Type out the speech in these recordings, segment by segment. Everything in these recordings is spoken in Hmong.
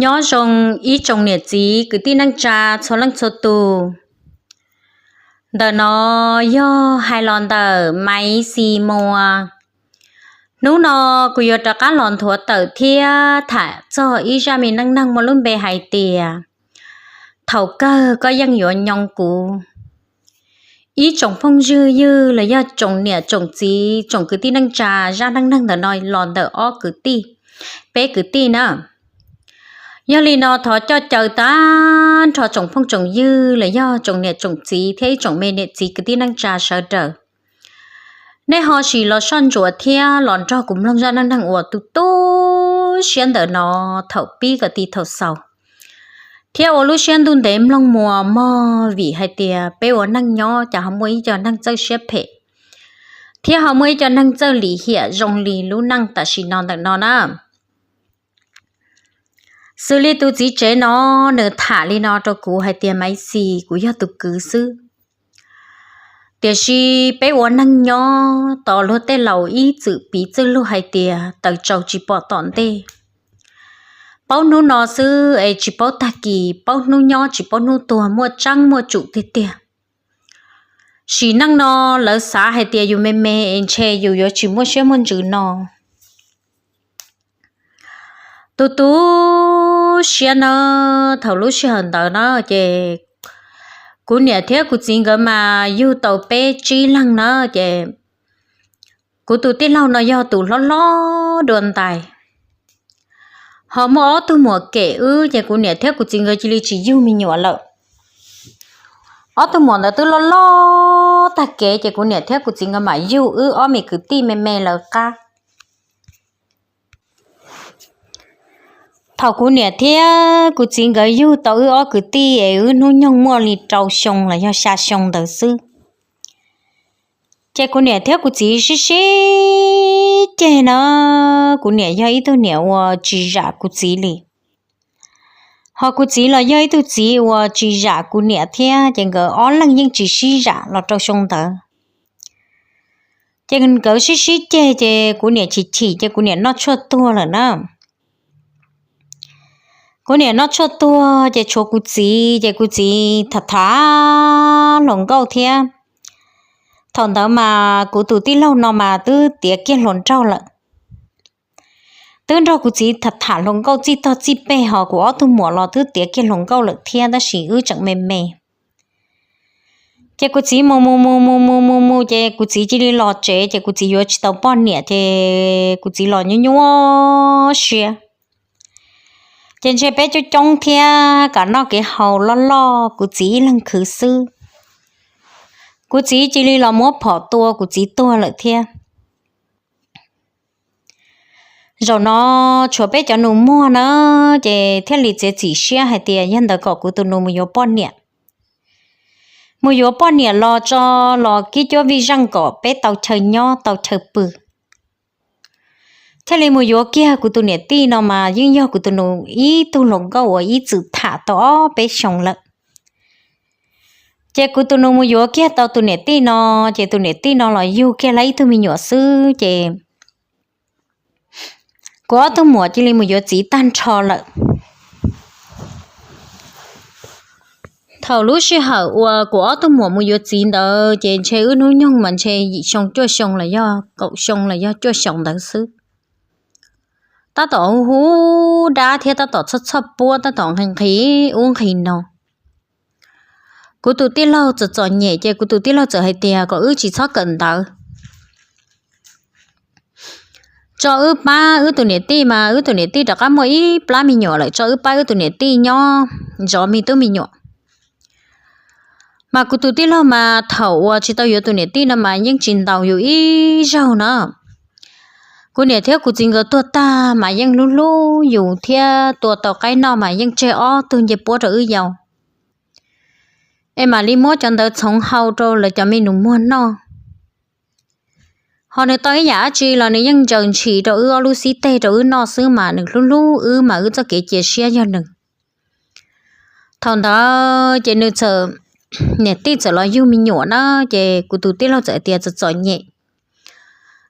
Nyob zoo ib tsoom niam txiv kwv tij neej tsa txhua leej txhua tus. Ntawm no yog hais los ntawm Maiv Xis Muas. Hnub no kuv yuav rov qab los nthuav tawm thiab tham txog ib zaj me neej neeg muaj lub npe hais tias thaum kawg koj yeej yuav nyoo kuv. Ib tsoom phooj ywg ywg los yog tsoom niam tsoom txiv tsoom kwv tij neej tsa, zaj neej neeg ntawm no los ntawm ob kwv tij, peb kwv tij na. Yog li no thov coj caw tag nrho tsoom phooj tsoom ywg los yog tsoom niam tsoom txiv thiab ib tsoom me niam txiv kwv tij neej tsa sawv daws, nej ho sim los soj ntsuam thiab los nrog kuv mloog zaj neej neeg uas tu tu siab ntawm no thaum pib kom txog thaum xaus, thiab ua lub siab ntuj ntev mloog mus mog, vim hais tias peb ua neej nyob cas ho muaj ib co neeg txawj siab phem, thiab ho muaj ib co neeg txawj lim hiam zoo li lub neej tam sim no ntawm no na. Xws li tus txiv tsev no, nws tham li no rau kuv hais tias, Maiv Xis, kuv yog tus kwv xwb, tiam sis peb ua neej nyob tos luag tej laus ib txwm piv txwj lug hais tias taws tsaus tsis pom tom ntej. Paub hnub no xwb es tsis paub tag kis, paub hnub nyob tsis paub hnub tuag, muaj tseeb muaj tsum tiag tiag. Sim neej no lawv xav hais tias yus me me es ntshe yus yuav tsis muaj siab muaj ntsws no. Tu tu siab na, thaum lub sij hawm ntawd na ces kuv niam thiab kuv txiv nkawd mas yug tau peb tsib leeg na, ces kuv tus tij laug no yog tus hlob hlob dua ntais. Ho muaj ob tug muam kem wb ces kuv niam thiab kuv txiv nkawd cia li tsis yug me nyuam lawm. Ob tug muam ntawd twb loj loj tag kev ces kuv niam thiab kuv txiv nkawd mam yug wb ob me kwv tij me me lawv qab. Thaum kuv niam thiab kuv txiv nkawd yug tau wb ob kwv tij es wb hnub nyoog muaj li rau xyoo los yog xya xyoo ntawd xwb, ces kuv niam thiab kuv txiv sib sib ceg na. Kuv niam yog ib tug niam uas tsis zam kuv txiv li, ho kuv txiv los yog ib tug txiv uas tsis zam kuv niam thiab, ces nkawd ob leeg yeej tsis sib zam los rau xyoo ntawd. Ces nkawd sib sib ceg ces kuv niam chim chim ces kuv niam noj tshuaj tuag lawm na. Kuv niam noj tshuaj tuag ces tshuav kuv txiv, ces kuv txiv tham tham hluas nkauj thiab. Thaum ntawd mas kuv tus tij laug no mas twb tiav kiag hluas nraug lawm. Twb nrog kuv txiv tham tham hluas nkauj txij tog txij peg, ho kuv ob tug muam los twb tiav kiag hluas nkauj lawm thiab, tab sis wb tseem me me. Ces kuv txiv mus mus mus mus mus mus mus ces kuv txiv cia li los tsev, ces kuv txiv yuav tsis tau poj niam, ces kuv txiv los nyuaj nyuaj siab. Ces ntshe peb coob coob thiab, kev noj kev haus loj loj, kuv txiv ib leeg khwv xwb. Kuv txiv cia li los muab phom tua, kuv txiv tuag lawm thiab. Zaum no tshuav peb cov nus muag na, ces thiaj li txiav txim siab hais tias yog ntawd kom kuv tus nus mus yuav poj niam. Mus yuav poj niam los tso, los kib cuab vij zeej kom peb tau chaw nyob tau chaw pw. Thiaj li mus yuav kiag kuv tus niam tij no mas yeej yog kuv tus nus ib tug hluas nkauj uas ib txwm tham tau ob peb xyoo lawm. Ces kuv tus nus mus yuav kiag tau tus niam tij no, ces tus niam tij no los yug kiag lawv ib tug me nyuam xwb, ces kuv ob tug muam cia li mus yuav txiv tag nrho lawm. Thaum lub sij hawm uas kuv ob tug muam mus yuav txiv ntawd ces ntshe wb hnub nyoog mas ntshe yim xyoo cuaj xyoo los yog kaum xyoo los yog cuaj xyoo ntawd xwb. Tab tom hu hu dab thiab tab tom txhoj txhoj puab, tab tom nqhis nqhis ub nqhis no. Kuv tus tij laug txawm txom nyem, ces kuv tus tij laug txawm hais tias kom wb tsis txhob kawm ntawv, tso wb pab wb tus niam tij mas wb tus niam tij rov qab muaj ib plab me nyuam lawm, tso wb pab wb tus niam tij nyob zov me tub me nyuam. Mas kuv tus tij laug mas thaum uas tsis tau yuav tus niam tij no mas yeej tsis ntaus yus ib zaug na. Kuv niam thiab kuv txiv nkawd tuag tag mas yeej hlub hlub yus thiab tua tau qaib noj mas yeej tseg ob tug ncej puab rau wb yau, es mam li muab cov ntawd txhoov hau rau lawv cov me nus muag noj. Ho nws tau ib yam dab tsi los nws yeej ntsaws ntshis rau wb ob lub xib teg rau wb noj xwb, mas nws hlub hlub wb mas wb txoj kev cia siab yog nws. Thaum ntawd ces nws txawm, niam tij txawm los yug me nyuam na, ces kuv tus tij laug txawm tias txom txom nyem,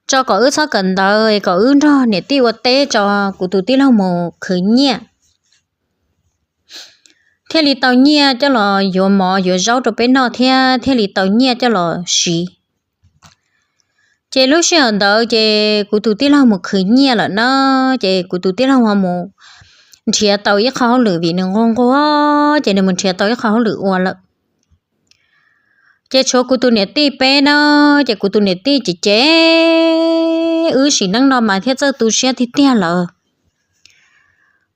tso kom wb txhob kawm ntawv, kom wb nrog niam tij ua teb, tso kuv tus tij laug mus khwv nyiaj. thiaj li tau nyiaj coj los yuav mov yuav zaub rau peb noj thiab thiaj li tau nyiaj coj los siv. Ces lub sij hawm ntawd ces kuv tus tij laug mus khwv nyiaj lawm na, ces kuv tus tij laug ho mus nrhiav tau ib qho hauj lwm vim nws nquag nquag, ces nws mus nrhiav tau ib qho hauj lwm ua lawm. Ces tshuav kuv tus niam tij peb na, ces kuv tus niam tij ces ces wb sim neej no mas thiaj txawj tu siab tiag tiag lawm.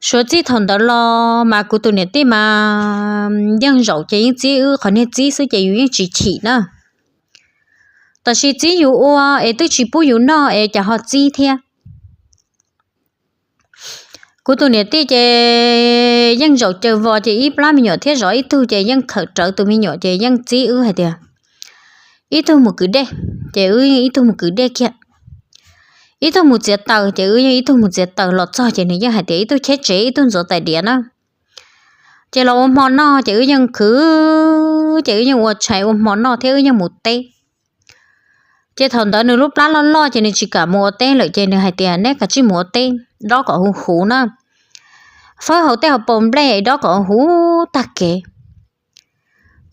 Suav txij thaum ntawd los mas kuv tus niam tij mas yeej zaum ces yeej txib wb qhov niag txib xwb ces yus yeej tsis chim na. Tab sis txib yus ua es twb tsis pub yus noj es cas ho txib thiab. Kuv tus niam tij ces yeej zaum caw vos ces ib plab me nyuam thiab zov ib tug ces yeej khawm rawv tus me nyuam ces yeej txib wb hais tias ib tug mus kwv dej, ces wb yeej ib tug mus kwv dej kiag. Ib tug mus txiav taws ces wb yeej ib tug mus txiav taws, los txog ces nws yeej hais tias ib tug cheb tsev ib tug ntxuav tais diav na. Ces los ua hmo noj ces wb yeej khwv, ces wb yeej ua tshais ua hmo noj thiab wb yeej mus teb. Ces thaum ntawd nws lub plab loj loj ces nws tsis kam mus ua teb lawm ces nws hais tias neb kav tsij mus ua teb, dob kom huv huv na, fawb hauv tej hauv paus nplej dob kom huv tag kev.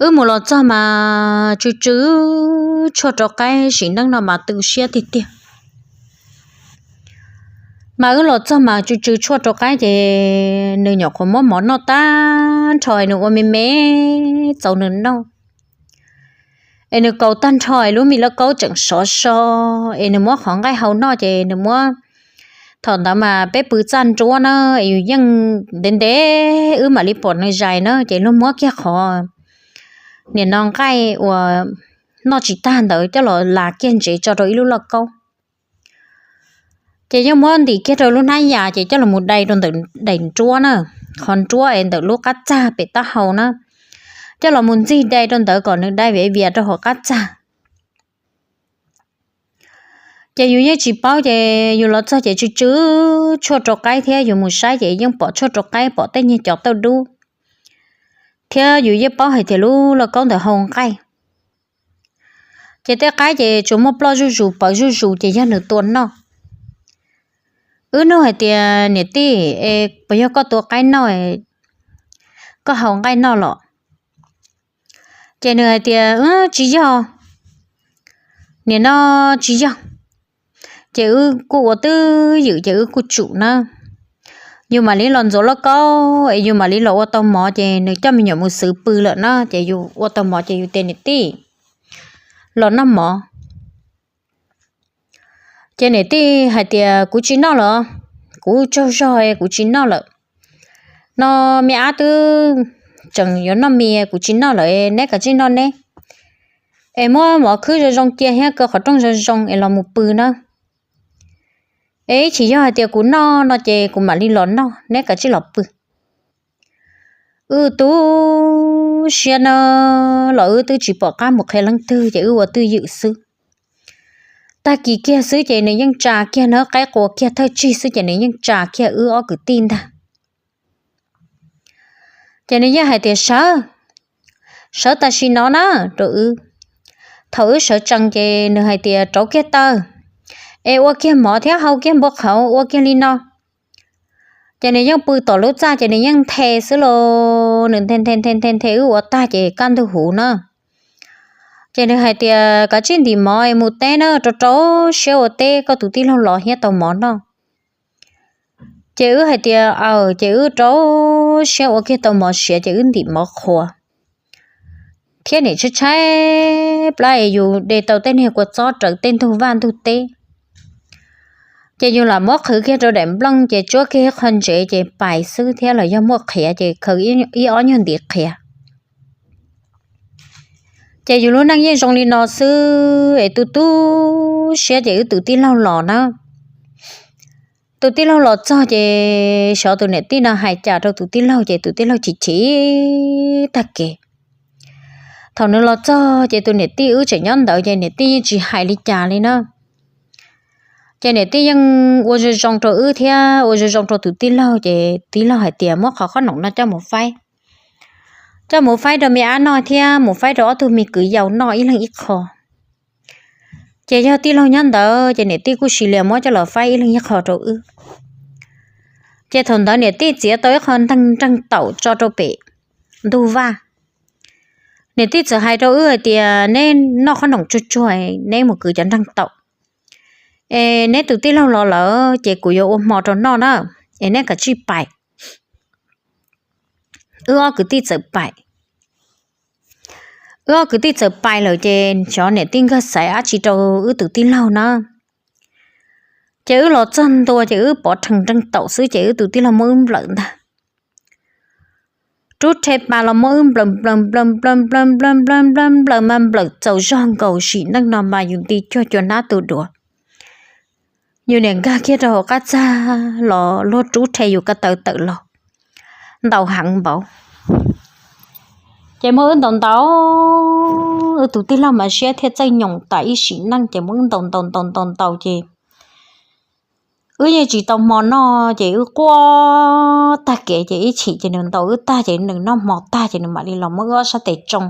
Wb mus los txog mas tsw tsw tshuaj rau qaib, sim neej no mas tu siab tiag tiag. Mas wb los txog mas tsw tsw tshuaj rau qaib ces nws nyuam qhuav muab mov noj tag nrho es nws ua me me txaus nws noj. Es nws kaus tag nrho es lub me lauj kaub tseem sov so, es nws muab qhov nqaij hau noj ces nws muab, thaum ntawd mas peb pw txaj nruab na, es yus yeej ntev ntev wb mam li pom nws zais na, ces luag muab kiag qhov nim no nqaij uas noj tsis tag ntawd coj los las kiag ntsev tso rau ib lub lauj kaub. Ces yeej muab ntim kiag rau lub hnab yas ces coj los mus dai rau ntawm daim nruab na, qhov nruab es ntawm lub qab txag pem taub hau na, coj los mus ntxig dai rau ntawd kom nws dai viav vias rau hauv qab txag. Ces yus yeej tsis paub ces yus los txog ces tsw tsw tshuaj rau qaib thiab yus mus saib ces yeej pom tshuaj rau qaib, pom tej niag cov tauj dub, thiab yus yeej paub hais tias lub lauj kaub ntawd hau nqaij. Ces tej qaib ces tsuas muaj ploj zuj zus pawv zuj zus ces yog nws tua noj. Wb nug hais tias niam tij, es puas yog koj tua qaib noj, koj hau nqaij noj los? Ces nws hais tias tsis yog, nim no tsis yog. Ces wb kuj ua twj ywm ces wb kuj tsum na, yus mam li los ntxuav lauj kaub es yus mam li los ua tau mov ces nws coj me nyuam mus xwb pw lawm na, ces yus ua tau mov ces yus tias niam tij, los noj mov. Ces niam tij hais tias kuv tsis noj lawm, kuv tsaug zog kuv tsis noj lawm. No me ab twb tseem yuav noj mis, kuv tsis noj lawm, neb kav tsij noj neb. Es muab mov khwb zoo zoo cia thiab kaw qhov rooj zoo zoo es los mus pw na. Es ib chim yog hais tias kuv noj no ces kuv mam li los noj, neb kav tsij los pw. Wb tu siab na, los wb twb tsis pom qab mus qhia leej twg ces wb ua twj ywm xwb. Tag kis kiag xwb ces nws yeej tsa kiag na, qaib qua kiag thawj tsig xwb ces nws yeej tsa kiag wb ob kwv tij ntag. Ces nws yeej hais tias sawv, sawv tam sim no na, rau wb. Thaum wb sawv tsees ces nws hais tias rauv kiag taw, es ua kiag mov thiab hau kiag npua qhauv ua kiag li no. Ces nws yeej pw tom lub txaj ces nws yeej nthe xwb los nws nthe nthe nthe nthe nthe wb ua tag ces kaj ntug huv na. Ces nws hais tias kav tsij ntim mov es mus teb na, rau rau siab ua teb koj tus tij laug los thiaj tau mov noj. Ces wb hais tias aws, ces wb rau siab ua kiag tau mov siav ces wb ntim mov qhuav. Thiab nim tshaib tshaib plab es yus de tau tej niag kua txob raws tej ntug vaj ntug teb. Ces yus lam muab qhwv kiag rau daim nplooj ces tsuab kiag qho ntsev ces pais xwb thiab los yog muaj qhiav ces khaws ib ob nyuag ntiv qhiav. Ces yus lub neej yeej zoo li no xwb es tu tu siab ces wb tus tij laug los na. Tus tij laug los txog ces xyov tus niam tij no hais cas rau tus tij laug ces tus tij laug chim chim tag kev. Thaum nws los txog ces tus niam tij wb tseem nyob ntawd ces niam tij yeej tsis hais li cas li na. Ces niam tij yeej ua zoo zoo rau wb thiab ua zoo zoo rau tus tij laug ces tij laug hais tias muab qhov khob noom no coj mus faib, coj mus faib rau me ab noj thiab mus faib rau ob tug me kwv yau noj ib leeg ib qho. Ces yog tij laug nyob ntawd ces niam tij kuj sis lias muab coj los faib ib leeg ib qho rau wb. Ces thaum ntawd niam tij txiav tau ib qho nreeg taum tso rau pem ntug vaj. Niam tij txawm hais rau wb hais tias, neb noj qhob noom tsuag tsuag, neb mus kwv cov nreeg taum, es neb tus tij laug los lawm ces kuv yuav ua hmo rau noj na, es neb kav tsij pais. Wb ob kwv tij txawm pais. Wb ob kwv tij txawm pais lawm ces cov niam tij nkag xaiv dab tsi rau wb tus tij laug na. Ces wb los txog ntua ces wb pov rhees nreeg taum xwb ces wb tus tij laug muab wb nplawm ntag. Rub rhe pas los muab wb nplawm nplawm nplawm nplawm nplawm nplawm nplawm nplawm nplawm mas nplawm txaus zog nkaus, sim neej no mas yus nti cuag cua hnab tu duav. Yus niam nkag kiag rau hauv qab txag los luag rub rhe yus ko taw tawm los, ntaus heev npaum. Ces muab wb ntaus ntaus, wb tus tij laug mas siab thiaj txawj nyoos tas ib sim neej ces muab wb ntaus ntaus ntaus ntaus ntaus ces wb yeej tsis tau hmo noj ces wb quaj tag kev ces ib chim ces nws ntaus wb tag ces nws noj hmo tag ces nws mam li los muab wb ob sab tes tsoo.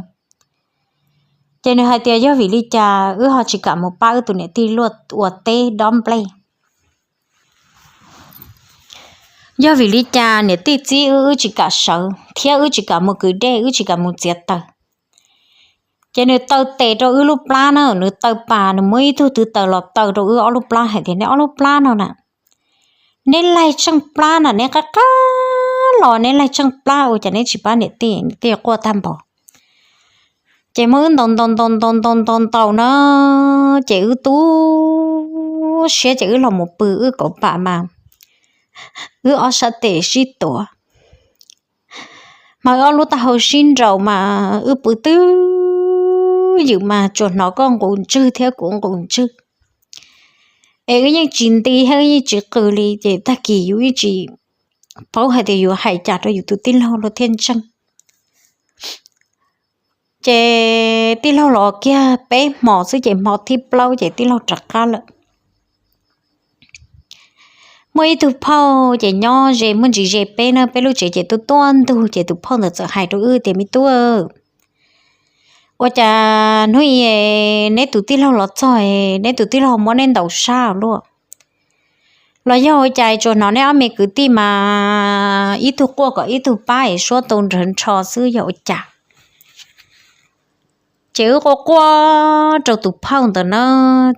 Ces nws hais tias yog vim li cas wb ho tsis kam mus pab wb tus niam tij luaj ua teb dob nplej. Yog vim li cas niam tij txib wb, wb tsis kam sawv thiab wb tsis kam mus kwv dej, wb tsis kam mus txiav taws. Ces nws taw tes rau wb lub plab na, nws taw pas, nws muab ib tug tw taws los taw rau wb ob lub plab hais tias neb ob lub plab no na, neb laig tsheej plab na, neb qab qab los neb laig tsheej plab ua cas neb tsis pab niam tij, niam tij quaj tag npaum. Ces muab wb ntaus ntaus ntaus ntaus ntaus ntaus ntaus na, ces wb tu siab ces wb los mus pw wb kauv pam mas wb ob sab tes sib tuav, mas wb ob lub taub hau sib nraus mas wb pw twb ywm mas tsuas hnov koj nqus ntswg thiab kuv nqus ntswg. Es wb yeej tsis nti thiab wb yeej tsis qw li ces tag kis yus yeej tsis paub hais tias yus hais cas rau yus tus tij laug luag thiaj ntseeg. Ces tij laug los kiag peb hmo xwb ces hmo thib plaub ces tij laug rov qab lawm. Muaj ib tug phauj ces nyob ze muaj ntsis ze peb na, peb lub tsev ces tuaj tuaj ntug ces tus phauj ntawd txawm hais rau wb tias me tub, ua cas hnub i neb tus tij laug los txog, neb tus tij laug muab neb ntaus sab luaj, los yog ua cas tsuas hnov neb ob me kwv tij mas ib tug quaj kom ib tug pab es suab tu nrhawv nrho xwb yog ua cas? Ces wb quaj quaj rau tus phauj ntawd na,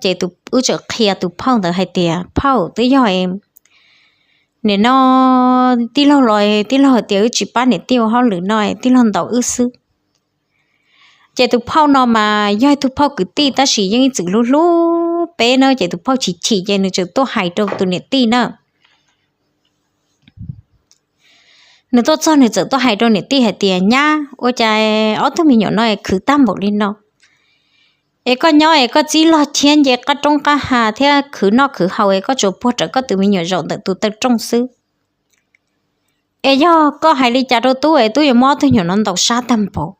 ces wb txawm qhia tus phauj ntawd hais tias phauj, twb yog nim no tij laug los tij laug hais tias wb tsis pab niam tij ua hauj lwm no tij laug ntaus wb xwb. Ces tus phauj no mas yog ib tug phauj kwv tij tab sis yeej ib txwm hlub hlub peb na, ces tus phauj chim chim ces nws txawm tuaj hais rau tus niam tij na. Nws tuaj txog nws txawm tuaj hais rau niam tij hais tias nyab, ua cas ob tug me nyuam no khwv tag npaum li no? Es koj nyob es koj txib log thiab nce qab roob qab hav thiab khwv noj khwv haus es koj tsuas puag rawv koj tus me nyuam zaum ntawm tus taw rooj xwb. Es yog koj hais li cas rau tub es tub yuav muab ob tug me nyuam no ntaus sab tag npaum?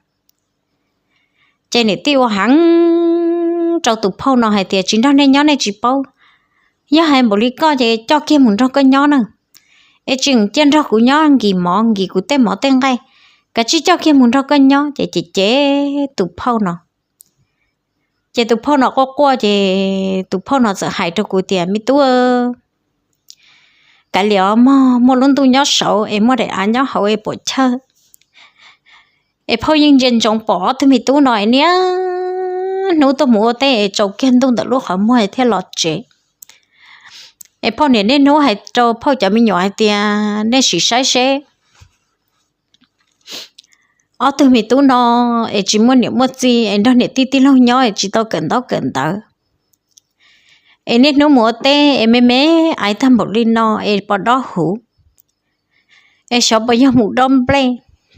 Ces niam tij ua heev rau tus phauj no hais tias tsis nrog nej nyob nej tsis paub. Yog hais npaum li koj ces coj kiag mus nrog koj nyob na. Es tseem cia nrog kuv nyob nkis mov nkis kuv tej mov tej nqaij, kav tsij coj kiag mus nrog koj nyob ces cem cem tus phauj no. Ces tus phauj no quaj quaj ces tus phauj no txawm hais rau kuv tias me tub, kav liam mog, muaj lub ntuj nyob saud es muaj daim av nyob hauv es puam chawj. Es phauj yeej ntsia ntsoov pom ob tug me tub no es niaj hnub tuaj mus ua teb es tsaus kiag ntuj ntawm lub qhov muag thiaj los tsev. Es phauj niam niaj hnub hais rau phauj cov me nyuam hais tias nej sim saib seb ob tug me tub no es tsis muaj niam muaj txiv es nrog niam tij tij laug nyob es tsis tau kawm ntaub kawm ntawv, es niaj hnub mus ua teb es me me aiv tag npaum li no es pos dob huv, es xyov puas yog mus dob nplej.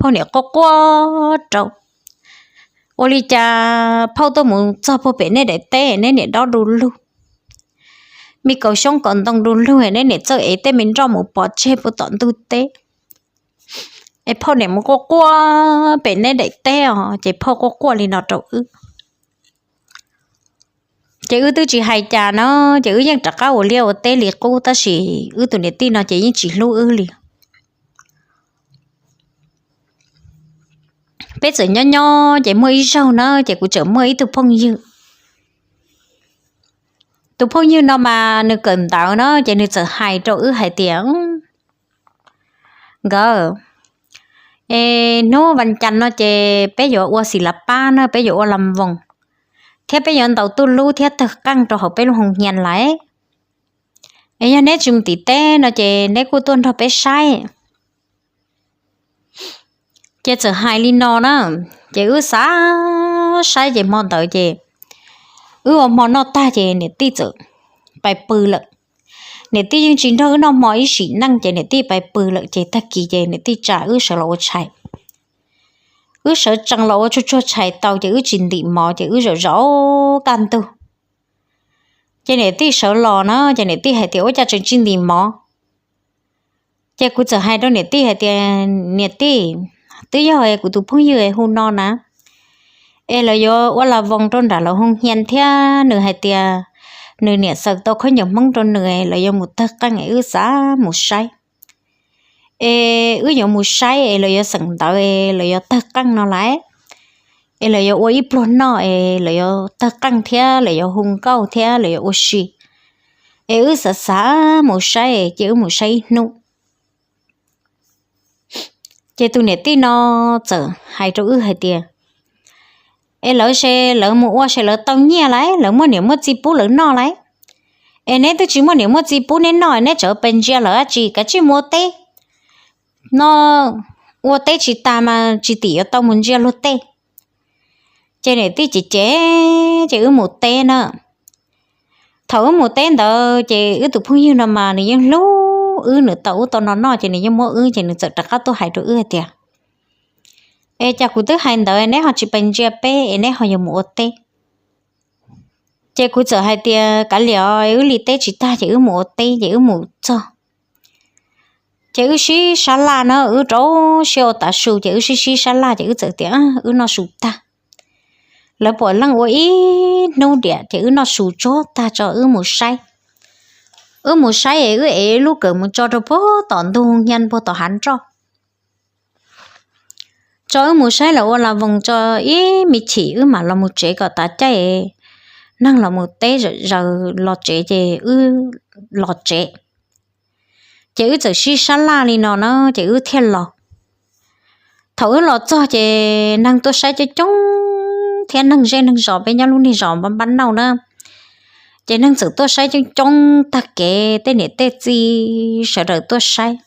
Phauj niam quaj quaj rau, ua li cas phauj tuaj mus txog puag pem nej daim teb neb niam dob du lug, me kaus xyoob kaus ntoo du lug neb niam txawj ev tej me nroj mus pov tseg puag tom ntug teb. Es phauj niam mus quaj quaj pem neb daim teb os, ces phauj quaj quaj li no rau wb. Ces wb twb tsis hais cas no, ces wb yeej rov qab ua liaj ua teb li qub, tab sis wb tus niam tij no ces yeej tsis hlub wb li. Peb txawm nyob nyob ces muaj ib zaug na, ces kuv tseem muaj ib tug phooj ywg. Tus phooj ywg no mas nws kawm ntawv na, ces nws txawm hais rau wb hais tias, nkawd, Es hnub vas cas no ces peb yuav ua xis las pab na, peb yuav ua las voos, thiab peb yuav ntaus tuj lub thiab tawg qeej rau hauv peb lub hoo hia lais. Es yog neb tsis mus tim teb no ces neb kuj tuaj nrog peb saib. Ces txawm hais li no na, ces wb xav saib ces hmo ntawd ces wb ua hmo noj tag ces niam tij txawm pais pw lawm. Niam tij yeej tsis nrog wb noj hmo ib sim neej ces niam tij pais pw lawm ces tag kis ces niam tij tsa wb sawv los ua tshais. Wb sawv tsees los ua tsuag tsuag tshais tau ces wb tsis ntim mov ces wb zaum zaum kaj ntug. Ces niam tij sawv los na ces niam tij hais tias ua cas tseem tsis ntim mov. Ces kuv txawm hais rau niam tij hais tias niam tij, twb yog kuv tus phooj ywg hu no na, es lawv yuav ua las voos rau nram lawv hoo hia thiab nws hais tias nws niam xaws tau khaub ncaws hmoob rau nws, lawv yuav mus tawg qeej es wb xav mus saib. Es wb yuav mus saib es lawv yuav xeem ntawv es lawv yuav tawg qeej no lais, es lawv yuav ua ib pluag noj es lawv yuav tawg qeej thiab lawv yuav hu nkauj thiab lawv yuav ua si. Es wb xav xav mus saib ces wb mus saib ib hnub. Ces tus niam tij no txawm hais rau wb hais tias es lawv se lawv mus ua se lawv tau nyiaj lais, lawv muaj niam muaj txiv pub lawv noj lais. Es neb twb tsis muaj niam muaj txiv pub neb noj, neb tseem pes ntsia lawv dab tsi, kav tsij mus ua teb no, ua teb tsis tag mas tsis tim yuav tau mus ntsia luag tej. Ces niam tij cem cem ces wb mus teb na. Thaum wb mus teb ntawd ces wb tus phooj ywg no mas nws yeej hlub wb, nws tau ub tau no noj ces nws yeej muab wb ces nws txawm rov qab tuaj hais rau wb hais tias es cas kuv twb hais ntawd neb ho tsis pes ntsia peb es neb ho yuav mus ua teb. Ces kuv txawm hais tias kav liam, wb li teb tsis tag ces wb mus ua teb ces wb mus txog. Ces wb sib sab laj na, wb rau siab ua tav su ces wb sib sib sab laj ces wb txawm tias wb noj su tag. Lawv puav leej ua ib hnub diam ces wb noj su tsuag tag tso wb mus saib. Wb mus saib es wb ev lub kawm mus tso rau puag tom ntug hia puag tom hav nroj. Tso wb mus saib lawv ua las voos tso ib me chim wb mam los mus tsev kom tav caij, neeg los mus teb zaws los tsev ces wb los tsev. Ces wb txawm sib sab laj li no na ces wb thiaj los. Thaum wb los txog ces neeg tuaj saib coob coob thiab neeg zej neeg zos, peb nyob lub niag zos npab npab nauj na, ces neeg txawm tuaj saib coob coob tag kev, tej niam tej txiv sawv daws tuaj saib.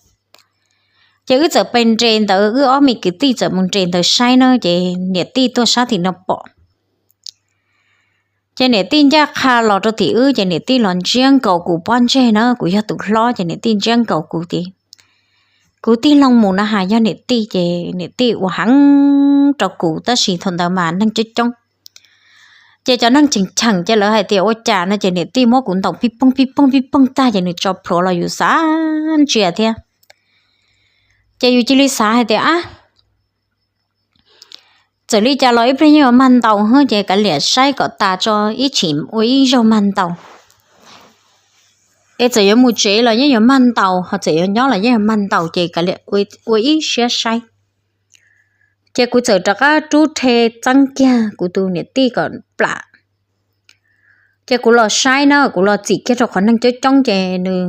Ces wb txawm pes nres ntawd, wb ob me kwv tij txawm mus nres ntawd saib na ces niam tij tuaj sab tim no pom. Ces niam tij ncaj qha los rau tim wb ces niam tij los ntsiab nkaus kuv pob ntseg na, kuv yog tus hlob ces niam tij ntsiab nkaus kuv tias kuv tig loo mus na has yog niam tij ces niam tij ua heev rau kuv tab sis thaum ntawd mas neeg coob coob. Ces cov neeg cheem cheem ces lawv hais tias ua cas no ces niam tij muab kuv ntaus pij poog pij poog pij poog tag ces nws tso plhuav los yus xav ntsia thiab. Ces yus cia li xav hais tias ab, txawm li cas los ib pliag yeej yuav mag ntaus hwb ces kav liam saib kom tas tso ib chim ua ib zaug mag ntaus. Es txawm yuav mus tsev los yeej yuav mag ntaus, ho txawm yuav nyob los yeej yuav mag ntaus ces kav liam ua ib siab saib. Ces kuv txawm rov qab rub rhe txeeb kiag kuv tus niam tij kom plam. Ces kuv los saib na, kuv los txim kiag rau qhov neeg coob coob ces nws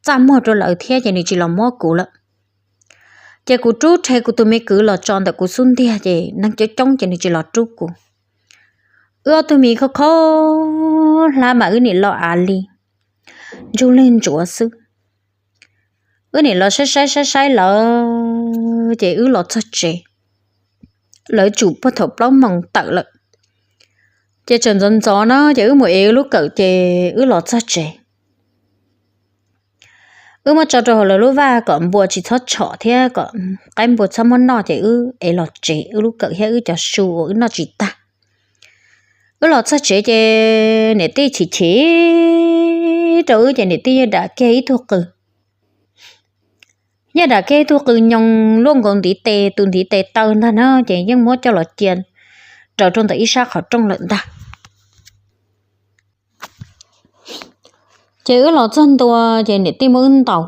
txaj muag rau lawv thiab ces nws tsis los muab kuv lawm. Ces kuv rub rhe kuv tus me kwv los tso ntawm kuv xub ntiag ces neeg coob coob ces nws tsis los rub kuv. Wb ob tug me kho kho hlab mas wb nim los av li ntsug leeg ntsuav xwb. Wb nim los saib saib saib saib lawv ces wb los txog tsev. Lawv tsum puag thaum plaub moos tawm lawm. Ces tseem ntxov ntxov na ces wb mus ev wb lub kawm ces wb los txog tsev. Wb muab tso rau hauv lawv lub vaj kom npua tsis txhob tshom thiab kom qaib npua txhob muab noj ces wb ev los tsev, wb lub kawm thiab wb cov su uas wb noj tsis tag. Wb los txog tsev ces niam tij chim chim rau wb ces niam tij yeej dam kiag ib tug qws. Yeej dam kiag ib tug qws nyoos luaj nkaus ntiv tes, tus ntiv tes taw ntag na ces yeej muab coj los cia raws rau ntawm ib sab qhov rooj lawm ntag. Ces wb los txog ntua ces niam tij muab wb ntaus.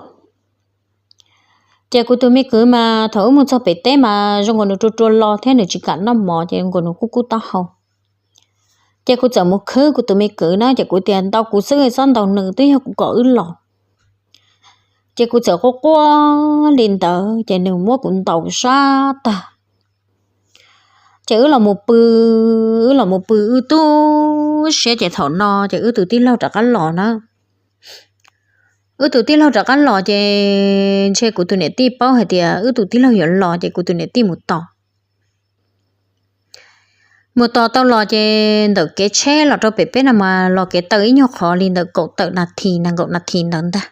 Ces kuv tus me kwv mas thaum wb mus txog pem teb mas zoo nkaus nws rua rua lo thiab nws tsis kam noj mov ces zoo nkaus nws kub kub taub hau. Ces kuv txawm mus khwb kuv tus me kwv na ces kuv tias ntaus kuv xwb txhob ntaus nws, twb yog kuv kom wb los. Ces kuv txawm quaj quaj li ntawd ces nws muab kuv ntaus sab tag. Ces wb los mus pw, wb los mus pw wb tu siab ces thaum no ces wb tus tij laug rov qab los na. Wb tus tij laug rov qab los ces ntshe kuv tus niam tij paub hais tias wb tus tij laug yuav los ces kuv tus niam tij mus tos. Mus tos tau los ces ntawm kev tsheb los rau pem peb no mas los kev taw ib nyuag qhov li ntawm kaum tawm nas this nees nkaum nas this ntawd ntag.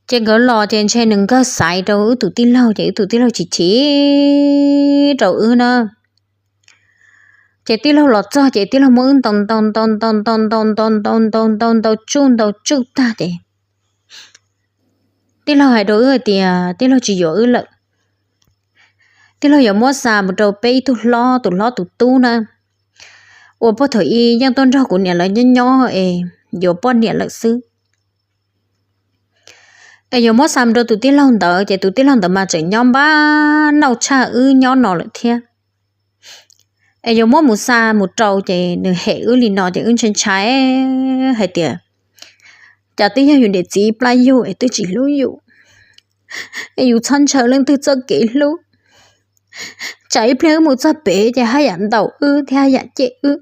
Ces nkawd los ces ntshe nws nkawg xaiv rau wb tus tij laug ces wb tus tij laug chim chim rau wb na. Ces tij laug los txog ces tij laug muab wb ntaus ntaus ntaus ntaus ntaus ntaus ntaus ntaus ntaus ntaus ntaus tsuj ntaus tsuj tag ces tij laug hais rau wb hais tias tij laug tsis yuav wb lawm. Tij laug yuav muab xa mus rau peb ib tug hlob, tus hlob tus tub na, uas puag thaum ub yeej tuaj nrog kuv niam lawv nyob nyob es yuav poj niam lawm xwb. Es yuav muab xa mus rau tus tij laug ntawd ces tus tij laug ntawd mas tseem nyob npab nauj tshaj wb nyob no lawm thiab. Es yuav muab mus xa mus rau ces nws hem wb li no ces wb ntshai ntshai hais tias cas twb yog yus niam txiv plab yug es twb tsis hlub yus, es yus txhob ntshaw leej twg txoj kev hlub. Tsam ib pliag wb mus txog pem ces haj yam ntaus wb thiab haj yam cem wb,